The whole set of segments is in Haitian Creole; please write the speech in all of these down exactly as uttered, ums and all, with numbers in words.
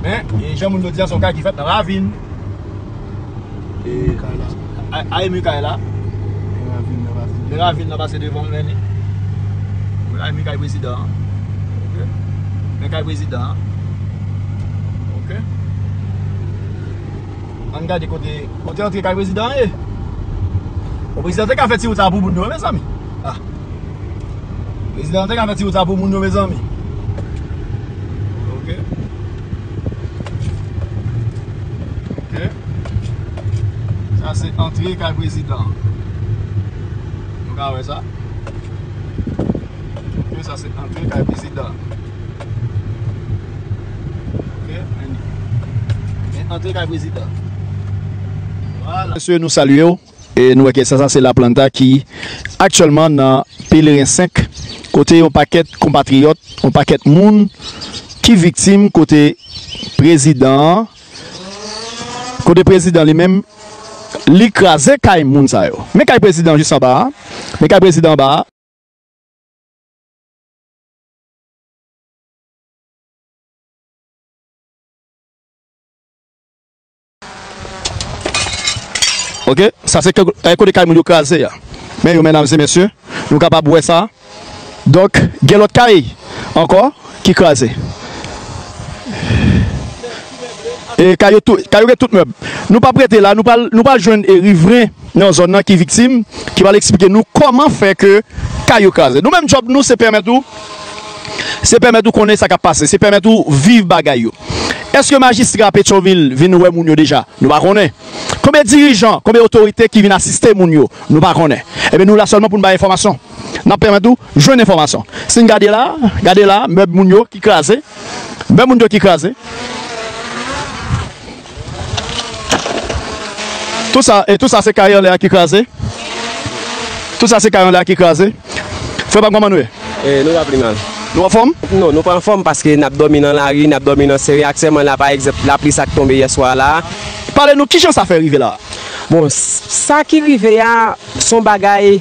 Hein? E jan moun yo di a, se yon kay ki fèt nan ravin. E, a, a, e mi kay la. Men ravin nan pase devan l, men li. A, e mi kay prezidan an. Ok. Men kay prezidan an. Ok. Ann gade kote, kote antre kay prezidan an ye. Bon, prezidan te ka fè ti wout sa pou moun yo, mezanmi. Ah. Prezidan te ka fè ti wout sa pou moun yo, mezanmi. Ok. Ok. Sa se antre kay prezidan. Nou ka wè sa. Ok, sa se antre kay prezidan. Ok, men, men antre kay prezidan. Vwala. Mesye, nou salye w. E nou wè ke sa, sa se La Planta ki aktyèlman nan Pelerin senk, kote yon pakèt konpatriyòt, yon pakèt moun ki viktim, kote prezidan an, kote prezidan li menm, li kraze kay moun sa yo. Men kay prezidan jis anba a. Men kay prezidan anba a. Ok, sa se ke, eh, kote kay moun yo kraze a. Men yo, medam e mesye, nou kapab wè sa. Donk, gen lòt kay ankò ki kraze. E kay yo tou, kay yo gen tout mèb. Nou p ap rete la, nou pral, nou pral jwenn, e, rivren nan zòn nan ki viktim, ki pral eksplike nou kòman fè ke kay yo kraze. Nou menm, djòb nou, se pèmèt ou, se pèmèt ou konnen sa k ap pase, se pèmèt ou viv bagay yo. Èske majistra Petyonvil vin wè moun yo deja? Nou pa konnen. Konbyen dirijan, konbyen otorite ki vin asiste moun yo? Nou pa konnen. Ebyen, nou la sèlman pou n bay enfòmasyon. N ap pèmèt ou jwenn enfòmasyon. Si n gade la, gade la, mèb moun yo ki kraze. Mèb moun yo ki kraze. Tout sa, e tout sa se kay anlè a ki kraze. Tout sa se kay anlè a ki kraze. Frè pa m, kòman nou ye? E, nou pa pi mal. Nou anfòm? Non, nou pa anfòm paske n ap dòmi nan lari, n ap dòmi nan sere. Aktyèlman la, pa egzanp, lapli sa k tonbe yè swa la. Pale nou, kijan sa fè rive la? Bon, s-, sa ki rive a, se yon bagay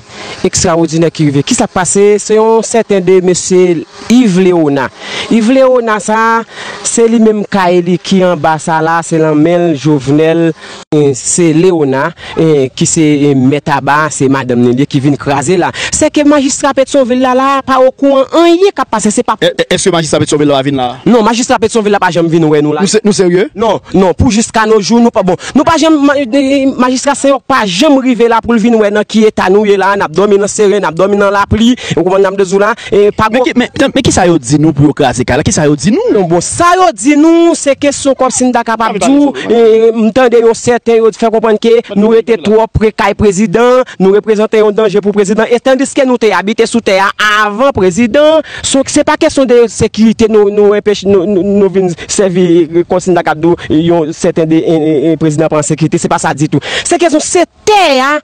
ekstraòdinè ki rive. Kisa k pase? Se yon sèten de mesye Yves Léonard. Yves Léonard sa, se li menm kay li ki anba sa la, se nan men l Jovenel, eh, se Léonard, eh, ki se, eh, mèt aba, se madanm li li ki vin kraze la. Se ke majistra Petyonvil la, la, pa okouran anyen k ap pase, se pa... E, e, èske majistra Petyonvil la pa vin la? Non, majistra Petyonvil la pa janm vin wè nou la. Nou se-, nou serye? Non, non, pou jiska no jou, nou pa bon. Nou pa janm, ma-, eh, majistra Senyòk pa janm rive la pou l vin wè nan ki eta nou ye la, n ap dòmi nan sere, n ap dòmi nan lapli, ou konprann sa m vle di w la, e pa... Men ki, men, men kisa yo di nou pou yo kraze kay la? Kisa yo di nou? Non, bon, sa yo di nou, se kesyon kòmsi m ta kapab di w, e, m tande yon sèten yo fè konprann ke nou rete twò pre kay prezidan, nou reprezante yon danje pou prezidan, e tandiske nou te abite sou tè a avan prezidan, so, se pa kesyon de sekirite nou, nou anpeche, nou, nou, nou vin sèvi, e, kòmsi m ta kapab di w, yon sèten de, e, e, e, prezidan pa an sekirite, se pa sa ditou. Se kesyon, se tè a,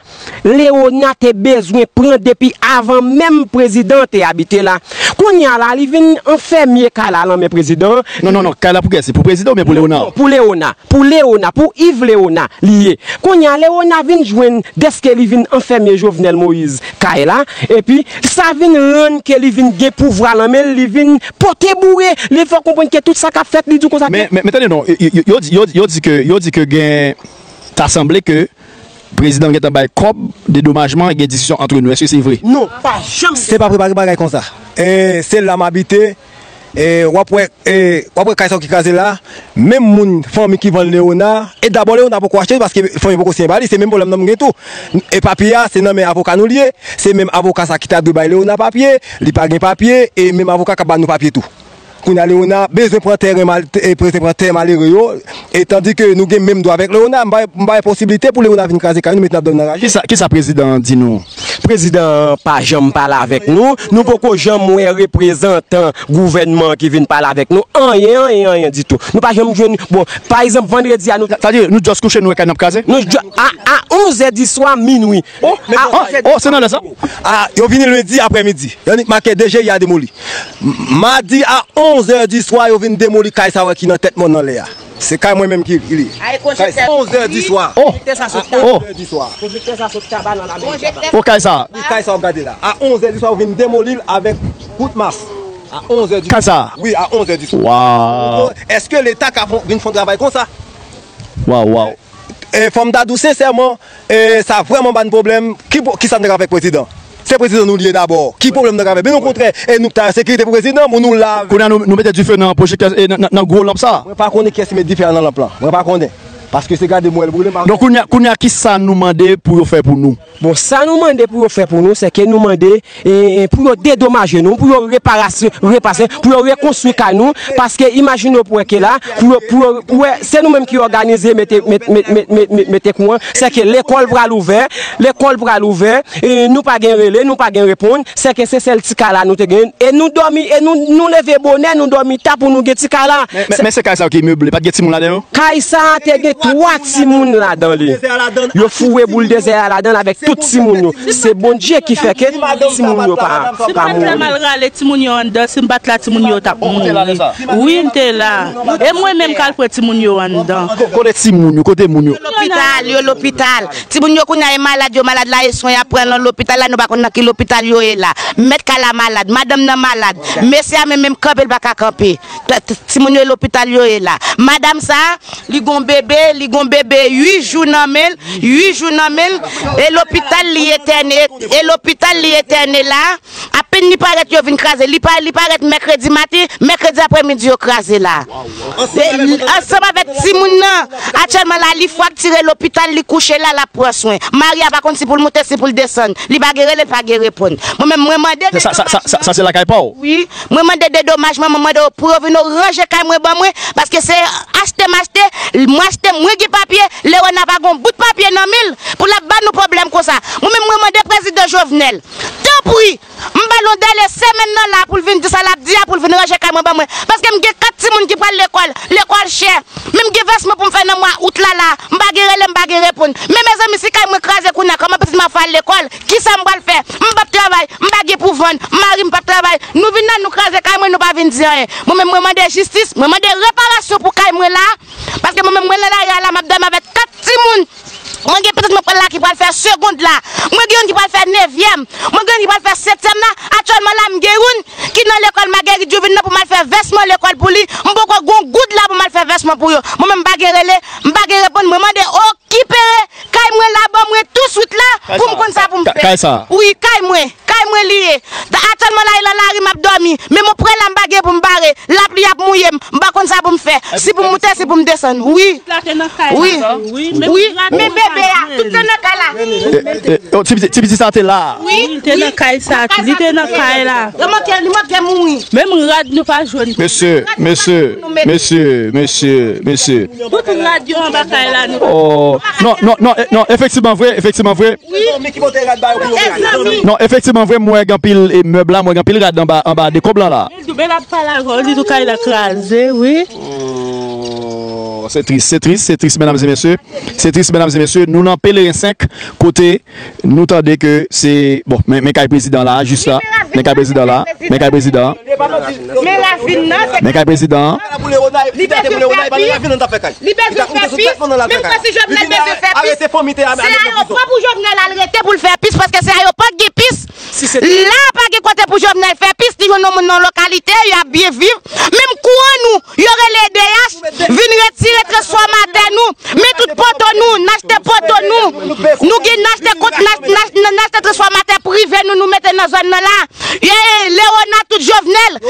Léonard te bezwen pran depi avan menm prezidan te abite la. Kounye a la, li vin anfèmye kay la nan men prezidan. Non, non, non, kay la pou kiyès? Se pou prezidan oubyen pou Léonard? Non, pou Léonard. Pou Léonard, pou Yves Léonard, li ye. Kounye a, Léonard vin jwenn dèske li vin anfèmye Jovenel Moïse kay la, epi sa vin rann ke li vin gen pouvwa nan men l, li vin pote boure, li fè w konprann ke tout sa k ap fèt, li di w konsa ke... Men, men, men tande non, yo, yo, yo di, yo, yo di ke, yo di ke gen, ta sanble ke prezidan gentan bay kòb dedomajman, gen diskisyon antre nou. Èske se vre? Non, pa janm. Se pa prepare bagay konsa. E, se la m abite. E, w ap wè, e, w ap wè kay sa yo ki kraze la. Menm moun, fanmi ki vann Léonard. E dabò Léonard poko achte l paske fanmi poko siyen ba li. Se menm pwoblèm nan m gen tou. E papye a, se nan men avoka nou l ye. Se menm avoka sa ki ta dwe bay Léonard papye. Li pa gen papye. E menm avoka k ap ba nou papye tou. Kounye a Léonard bezwen pran tèren mal-, e, bezwen pran tè malere yo, e tandi ke nou gen menm dwa avèk Léonard, m pa, m pa wè posiblite pou Léonard vin kraze kay nou, mete n ap dòmi nan raje. Kisa, kisa prezidan an di nou? Prezidan an pa janm pale avèk nou, nou poko janm wè reprezantan gouvènman an ki vin pale avèk nou, anyen, anyen, anyen ditou. Nou pa janm jwenn, bon, pa egzanp, vandredi a nou... Sa di, nou just kouche, nou wè kay n ap kraze? Nou ju-, a, a onz è di swa, minwi. Oh, a, oh, oh, se nan lè sa? A, yo vini lendi aprèmidi. Yo annik make D G I a demoli. M-, madi a onz è di swa, yo vin demoli kay sa yo ki nan tèt mòn nan lè a. Se kay mwen menm ki, ki li. Kay sa, onz è di swa. Oh, a onz è di swa. Oh, kay sa. Kay sa w ap gade la. A onz è di swa, yo vin demoli l avèk kout mas. A onz è di swa. Kay sa? Wi, a onz è di swa. Waw. Èske Leta ka fon- vin fè yon travay konsa? Waw, waw. E, fò m ta di w sensèman, e, sa vrèman ban n pwoblèm. Ki, pwo- ki sa n ta ka fè ak prezidan? Se prezidan nou li ye dabò. Ki pwoblèm n ta ka fè? Bin okontrè, e nou ki ta sekirite pou prezidan, moun nou la. Kounye a nou, nou mete dife nan pwojektè, e, nan, nan, nan gwo lanp sa. Mwen pa konnen kiyès ki met dife a nan lanp lan. Mwen pa konnen. Paske se gade m wè l boule, m pa. Donk, kounye a, kounye a, ki sa nou mande pou yo fè pou nou? Bon, sa nou mande pou yo fè pou nou, se ke nou mande, e, e, pou yo dedomaje nou, pou yo reparasyon, repase, pou yo rekonstwi kay nou, paske imajine w pou wè ke la, pou yo, pou yo, pou wè, se nou menm ki òganize mete, mete, mete, mete, mete, mete kouran, se ke lekòl pral ouvè, lekòl pral ouvè, e, nou pa gen rele, nou pa gen reponn, se ke se sèl ti kay la nou te gen, e nou dòmi, e nou, nou leve bonè, nou dòmi ta pou nou gen ti kay la. Men, men, men se kay sa yo ki meble, pa t gen timoun ladan yo? Kay sa a te gen twa timoun ladan li. Yo foure boul dezè a ladan l avèk tout timoun yo. Se Bondye ki fè ke timoun yo pa, pa mouri. Si m pa t fè mal rale timoun yo anndan, si m pa t la, timoun yo t ap mouri. Wi, m te la. E mwen menm k al pran timoun yo anndan. Ko-, kote timoun yo? Kote moun yo? Lopital, yo lopital. Timoun yo kounye a e malad, yo malad la, e swen y ap pran nan lopital la, nou pa konn nan ki lopital yo ye la. Mèt kay la malad, madanm nan malad. Mesye a menm, menm kanpe, l pa ka kanpe. T-, t-, timoun yo e lopital yo ye la. Madanm sa, li gon bebe, li gon bebe uit jou nan men l, uit jou nan men l, e lopital li etène, e lopital li etène la. Apenn li parèt yo vin kraze, li pa, li parèt mèkredi maten, mèkredi aprèmidi yo kraze la. E, ansanm avèk timoun nan, aktyèlman la, li fraktire lopital, li kouche la, l ap pran swen. Mari a pa konn si pou l moute, si pou l desann. Li pa gen rele, li pa gen reponn. Mwen menm, mwen mande. Sa, sa, sa, sa, sa se lakay pa w? Wi, mwen mande dedomajman, mwen mande yo pou yo vin yo ranje kay mwen ban mwen, paske se achte m achte, mwen achte, mwen gen papye, Lewona pa gon bout papye nan men l pou l ap ba nou pwoblèm konsa. Mwen menm mwen mande prezidan Jovenel, tanpri, m ba l yon dèle semèn nan la pou l vin di sa l ap di a, pou l vin ranje kay mwen ban mwen, paske m gen kat timoun ki pral lekòl, lekòl chè. Men m gen vèsman pou m fè nan mwa out la la. M pa gen rele, m pa gen reponn. Men mezanmi, si kay mwen kraze kounye a, kòman pitit mwen ap fè al lekòl? Kisa m pral fè? M p ap travay, m pa gen pou vann, mari m p ap travay. Nou vin la, nou kraze kay mwen, nou pa vin di anyen. Mwen menm, mwen mande jistis, mwen mande reparasyon pou kay mwen la. Paske mwen menm, mwen nan lari a la, m ap dòmi avèk kat timoun. Mwen gen pitit mwen pral la ki pral fè segond la. Mwen gen youn ki pral fè nevyèm. Mwen gen youn ki pral fè setyèm la. Aktyèlman la, m gen youn ki nan lekòl Marguerite Jouvin nan pou m al fè vèsman lekòl pou li. M poko gen yon goud la pou m al fè vèsman pou yo. Mwen menm m pa gen rele, m pa gen reponn. Mwen mande okipere kay mwen la ban mwen touswit la pou m konn sa pou m fè. Kay sa? Wi, kay mwen. Kay mwen li ye. Aktyèlman la, e nan lari m ap dòmi. Men mwen prè la, m pa gen pou m bare. Lapli ap mouye m. M pa konn sa pou m fè. Si pou m moute, si pou m desann. Wi. Wi. Wi, men bebe a, tout te nan kay la. E, e, e, oh, ti piti, ti piti sa te la. Wi, li te nan kay sa tou. Li te nan kay la. Li manke, li manke mouri. Menm rad nou pa jwenn. Mesye, mesye, mesye, mesye, mesye. Tout rad yo anba kay la, nou. Oh, non, non, non, e, non, efektivman vre, efektivman vre. Wi. Non, efektivman vre, m wè gen anpil, e, mèb la, m wè gen anpil rad anba, anba dekonb lan la. Li tou bèl ap pale avè w, li tou kay la kraze, wi. Oh, se tris, se tris, se tris, medam e mesye. Se tris, medam e mesye. Nou nan Pelerin senk, kote nou tande ke se, bon, men, men kay prezidan la, jis la. Men kay prezidan la, men kay prezidan. Men ravin nan, se. Men kay prezidan. Li bezwen fè pis. Li bezwen fè pis. Menm jan si Jovenel bezwen fè pis, se ayewopò pou Jovenel al rete pou l fè pis, paske se ayewopò ki gen pis. La pa gen kote pou Jovenel fè pis, li jwenn yon moun nan lokalite, y ap byen viv. Menm kouran nou, yo rele E D H, vin retire transfòmatè nou. Men tout poto nou, n achte poto nou. Nou gen n achte kont, n ach-, n ach-, n achte transfòmatè prive nou, nou mete nan zòn nan la. E, e, Lewona tout Jovenel.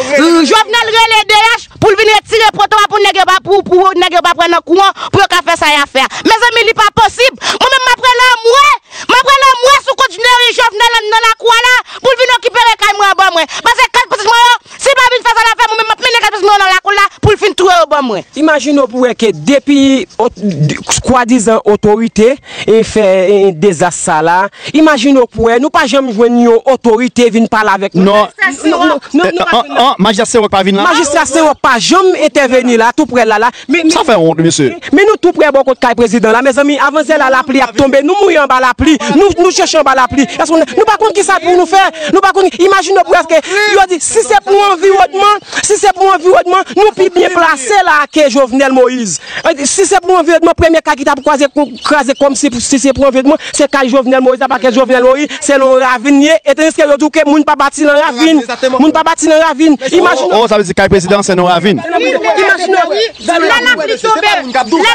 Jovenel rele E D H pou l vin retire poto a pou nèg yo pa, pou, pou nèg yo pa pran nan kouran, pou yo ka fè sa y ap fè a. Mezanmi, li pa posib. Mwen menm, m ap rele anmwe. M ap rele anmwe sou kont Jovenel nan lakou a la, pou l vin okipere kay mwen anba mwen. Paske kay pitit mwen yo, si l pa vin fè sa l ap fè, mwen menm, m ap mennen kay pitit mwen yo nan lakou l la, pou l fin touye yo ban mwen. Imajine w pou wè ke depi ot-, de-, swadizan otorite e fè, e, dezas sa la, imajine w pou wè, nou pa janm jwenn yon otorite vin pale avèk nou. Non. Non, non, non, nou pa jwenn. An, an, majistra Sewòk pa vin la? Majistra Sewòk pa janm entèveni la, tou prè la, la. Men, men, sa fè wont, mesye. Men nou tou prè bò kot kay prezidan la, mezanmi, avan zè la, lapli ap tonbe, nou mouye anba lapli, nou, nou chèche anba lapli. Èske nou, nou pa konn ki sa pou nou fè? Nou pa konn, imajine w pou èske yo di, si se pou anviwònman, si se pou anviwònman, nou pi byen plase la ke Jovenel Moïse. Si se pou anviwònman, premye kay ki t ap kraze, kraze kòm si, si se pou anviwònman, se kay Jovenel Moïse la, paske Jovenel Moïse, se nan yon ravin li ye, e tandiske yo di w ke moun pa bati nan ravin. Moun pa bati nan ravin. Imajine w. Oh, sa vle di kay prezidan se nan ravin. Imajine w. Lè lapli tonbe, lè lapli tonbe,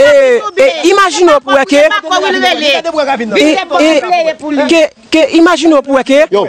e, e, imajine w pou wè ke, e, e, ke, ke, imajine w pou wè ke, yo.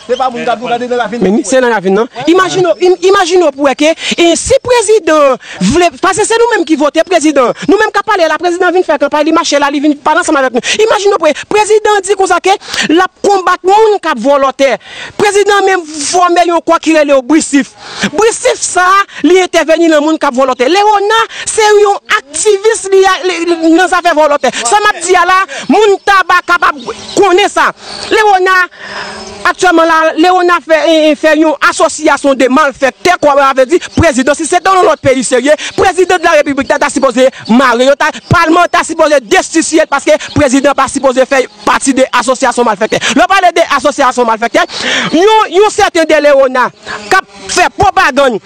Se pa moun k ap gade nan ravin. Men se nan ravin nan. Imajine w, im- imajine w pou wè ke, e, si prezidan vle, paske se nou menm ki vote prezidan. Nou menm k ap pale la, prezidan vin fè kanpay, li mache la, li vin pale ansanm avèk nou. Imajine w pou wè, prezidan di konsa ke l ap konbat moun k ap vòlò tè. Prezidan menm fòme yon kò ki rele yo Brisif. Brisif sa, li entèveni nan moun k ap vòlò tè. Lewona, se yon aktivis li, li, li nan zafè vòlò tè. Sa m ap di a la, moun Taba kapab konnen sa. Lewona, aktyèlman la, Lewona fè, e, e, fè yon asosyasyon de malfèktè, kwa, sa vle di, prezidan, si se te yon lòt peyi serye, prezidan de la repiblik ta, ta sipoze mare yo, ta, palman ta sipoze destitye l, paske prezidan pa sipoze fè pati de asosyasyon malfèktè. Lè w pale de asosyasyon malfèktè, yon, yon sèten de Lewona k ap fè pwopagann,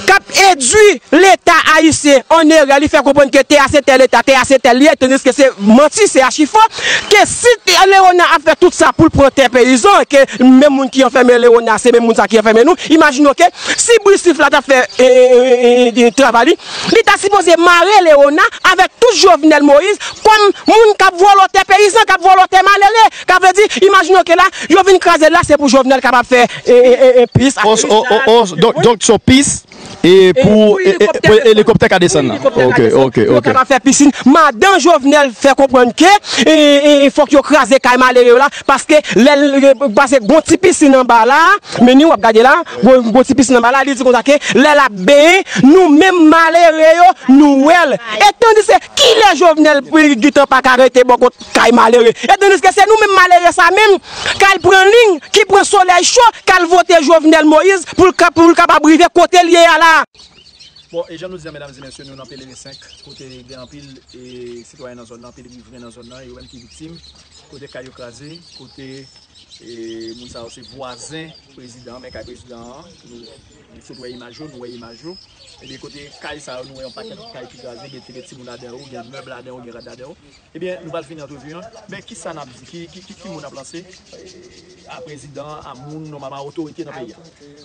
k ap edui Leta ayisyen an erè, li fè konprann ke tè a se tè Leta, tè a se tè l ye, tandiske se manti, se achifo, ke si te- Lewona ap fè tout sa pou l pran tè peyizan, ke menm moun ki anfèmen Lewona, se menm moun sa ki anfèmen nou, imajine w ke si Brisif la t ap fè, e, e, e, e, e, travay li, li ta sipoze mare Lewona avèk tout Jovenel Moïse kòm moun k ap vòlò tè peyizan, k ap vòlò tè malere. Ka vle di, imajine w ke la, yo vin kraze l la, se pou Jovenel kapab fè, e, e, e, e, pis ak... Oh, oh, oh, oh, donk, donk, so pis, e pou, e, e, pou elikoptè ka desann la. Ok, ok, ok. Yo kapab fè pisin. Madan Jovenel fè konprann ke, e, e, e, fòk yo kraze kay malere yo la, paske lè l, e, pase gon ti pisin anba la, men ni w ap gade la, gon, gon ti pisin anba la, li di konsa ke lè l ap benyen, nou menm malere yo, nou wè l. E tandiske kilè Jovenel gentan pa ka rete bò kot kay malere? E tandiske se nou menm malere sa menm k al pran liy, ki pran solèy cho, k al vote Jovenel Moïse pou l ka, pou l kapab rive kote l ye a la. Bon, e jan nou di a, medam e mesye, nou nan Pelerin senk, kote gen anpil, e, sitwayen nan zòn nan, anpil rivren nan zòn nan, e yo menm ki viktim, kote kay yo kraze, kote, e, moun sa yo se vwazen prezidan, men kay prezidan an, nou, nou sot wè imaj yo, nou wè imaj yo. Ebyen, kote kay sa yo, nou wè yon pakèt kay ki kraze, gen ti, gen timoun ladan yo, gen mèb ladan yo, gen rad ladan yo. Ebyen, nou pral fini antrevi an. Men kisa n ap di? Ki, ki, ki, ki mo n ap lanse, eh, a prezidan, a moun, nòmalman, a otorite nan peyi a?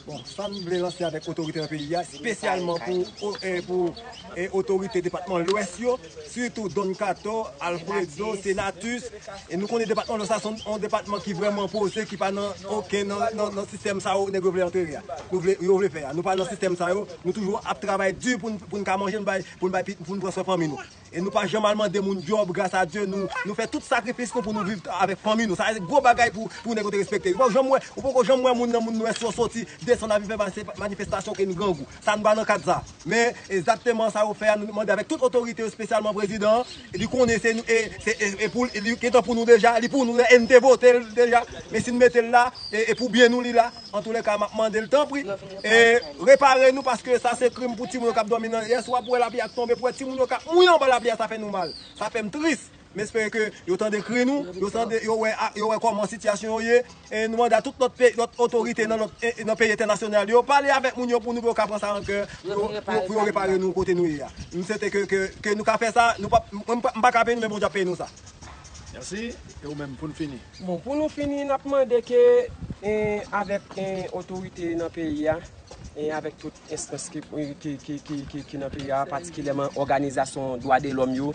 Bon, sa m vle lanse avèk otorite nan peyi a, espesyalman pou, eh, pou, eh, otorite depatman Lwès yo, sitou Don Kato, Alfredo, Senatus, e nou konnen depatman Lwès la se yon, yon depatman ki vrèman poze, ki pa nan okenn, nan, nan, nan sistèm sa yo nèg yo vle antere a. Nou vle, yo vle fè a. Nou pa nan sistèm sa yo, nou toujou ap travay di pou n, pou n ka manje, n bay, pou n bay, pou n pran swen fanmi nou. E nou pa janm al mande moun djòb, gras a Dye, nou, nou fè tout sakrifis nou pou nou viv avèk fanmi nou. Sa se gwo bagay pou, pou nèg yo te respekte. Ou poko janm wè, ou poko janm wè moun nan, moun Lwès yo soti, desann avyon fè manifestasyon ke n grangou. Sa nou pa nan kad sa. Men, egzakteman sa yo fè a, nou mande avèk tout otorite yo, espesyalman prezidan an, e li konnen se nou, e, se, e, e pou, e li gentan pou nou deja, li pou nou, e n te vote l deja. Men si n mete l la, e, e pou byen nou li la. Antouleka, m ap mande l, tanpri, e, repare nou, paske sa se krim pou timoun yo k ap dòmi nan yès. W ap wè lapli ap tonbe, pou wè timoun yo k ap mouri anba lapli a, sa fè nou mal. Sa fè m tris. M espere ke yo tande kri nou, yo tande, yo wè, a, yo wè kòman sitiyasyon yo ye. E nou mande a tout lòt peyi, lòt otorite nan lòt, e, e, nan peyi entènasyonal yo, pale avèk moun yo pou nou, pou yo ka pran sa an kè, pou yo, pou yo, pou yo repare nou kote nou ye a. M swete ke, ke, ke nou ka fè sa, nou pa, mwen, m pa, m pa ka peye nou, men Bondye ap peye nou sa. Mèsi. E ou menm, pou n fini? Bon, pou nou fini, n ap mande ke, e, avèk, e, otorite nan peyi a, e avèk tout enstans ki, ki, ki, ki, ki, ki nan peyi a, patikilyèman òganizasyon dwa de lòm yo,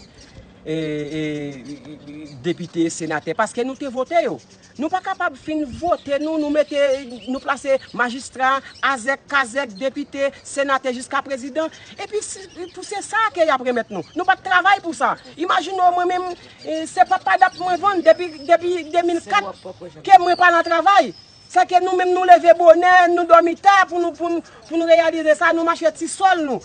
e, e, depite, senatè, paske nou te vote yo. Nou pa kapab fin vote nou, nou mete, nou plase majistra, azèk, kazèk, depite, senatè, jiska prezidan. Epi si, pou se sa ke y ap remèt nou. Nou pa t travay pou sa. Imajine w, mwen menm, e, se pa padap mwen vann depi, depi de mil kat ke mwen pa nan travay. Sa ke nou menm nou leve bonè, nou dòmi ta pou nou, pou nou, pou nou reyalize sa, nou mache ti sòl nou.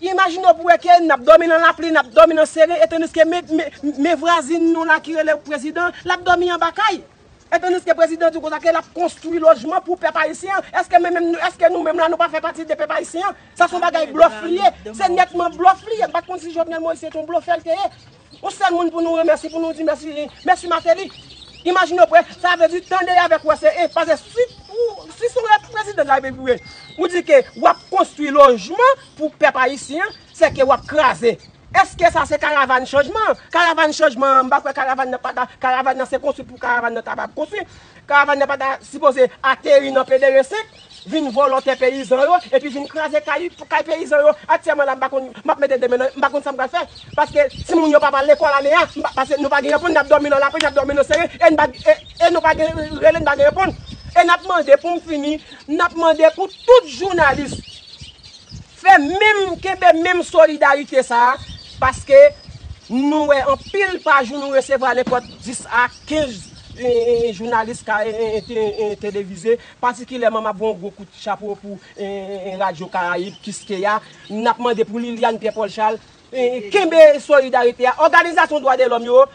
Imajine w pou wè ke n ap dòmi nan lapli, n ap dòmi nan seren, e tandiske men, men, men vwazin nou la ki rele prezidan, l ap dòmi anba kay. E tandiske prezidan di konsa ke l ap konstwi lojman pou pèp ayisyen an. Èske men menm, èske nou menm la, nou pa fè pati de pèp ayisyen an? Sa se yon bagay blòf li ye. Se nètman blòf li ye. M pa t konn si Jovenel Moïse se te yon blofè l te ye. Yon sèl moun pou nou remèsye, pou nou di mèsi, mèsi Martelly. Imajine w, sa vle di tande avèk wè se, e, paske si ou, si se yon prezidan de la repiblik ou di ke w ap konstwi lojman pou pèp ayisyen an, sè ke w ap kraze. Èske sa se karavàn chanjman? Karavàn chanjman an, m pa kwè karavàn nan pa ta, karavàn nan se konstwi pou karavàn nan ta pa konstwi. Karavàn nan pa ta sipoze ateri nan P D R senk, vin vòlò tè peyizan yo, epi vin kraze kay, kay peyizan yo. Aktyèlman la, m pa konn, m ap mete de men nan, m pa konn sa m pral fè. Paske timoun yo pa pral lekòl ane a, m pa, paske nou pa gen reponn, n ap dòmi nan lapri, n ap dòmi nan sere, e n pa, e, e nou pa gen rele, n pa gen reponn. E n ap mande pou m fini, n ap mande pou tout jounalis fè menm, kenbe menm solidarite sa a, paske nou wè anpil pa jou nou resevwa nenpòt dis a kenz, e, e, e, jounalis ka, e, e, te, e, televize, patikilyèman m ap voye yon gwo kout chapo pou, e, e, e, Radyo Karayib, Kiskeya, n ap mande pou Liliane Pierre Paul Charles, e, e, kenbe solidarite a, òganizasyon dwa de lòm yo,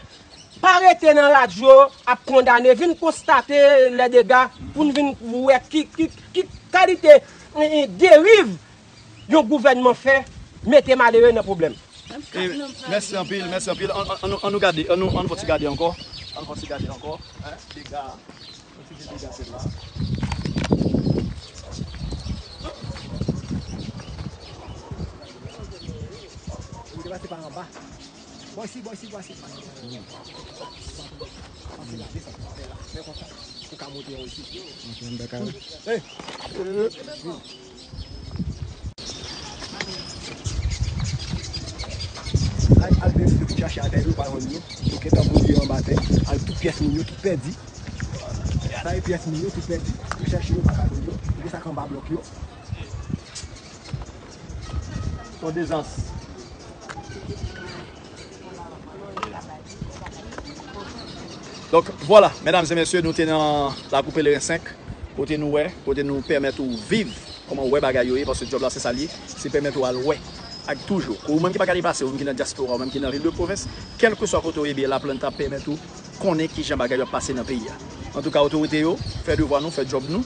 pa rete nan radyo ap kondane, vin konstate lè dega pou n vin wè ki, ki, ki kalite, e, e, deriv yon gouvènman fè, mete malere nan pwoblèm. E, mèsi anpil, mèsi anpil. An, an, an nou, an nou gade, an nou, an nou fè ti gade ankò. An nou fè ti gade ankò. Hein, dega, an ti dega se la. Ou te pase pa anba. Bò isi, bò isi, bò isi. Pase la, desann, pase la. Fè konsa. Pou ka monte yon isi. Hey! Al, al verifye pou chache atè yo, pa jwenn yo. Yo gentan mouri anba tè. Al tout pyès moun yo, tout pèdi. Sa e pyès moun yo, tout pèdi. Yo chache yo, pa ka jwenn yo. Yo gen sa k anba blòk yo. Son dezas. Donk, vwala, medam e mesye, nou te nan lakou Pelerin senk, kote nou wè, kote nou pèmèt ou viv, kòman w wè bagay yo ye, paske djòb la se sa l ye, se pèmèt ou al wè ak tou jou. Ou menm ki pa ka deplase, ou menm ki nan dyaspora, ou menm ki nan vil de pwovens, kèlkeswa kote w ye, byen Laplanta pèmèt ou konnen kijan bagay yo ap pase nan peyi a. Antouka, otorite yo, fè devwa nou, fè djòb nou,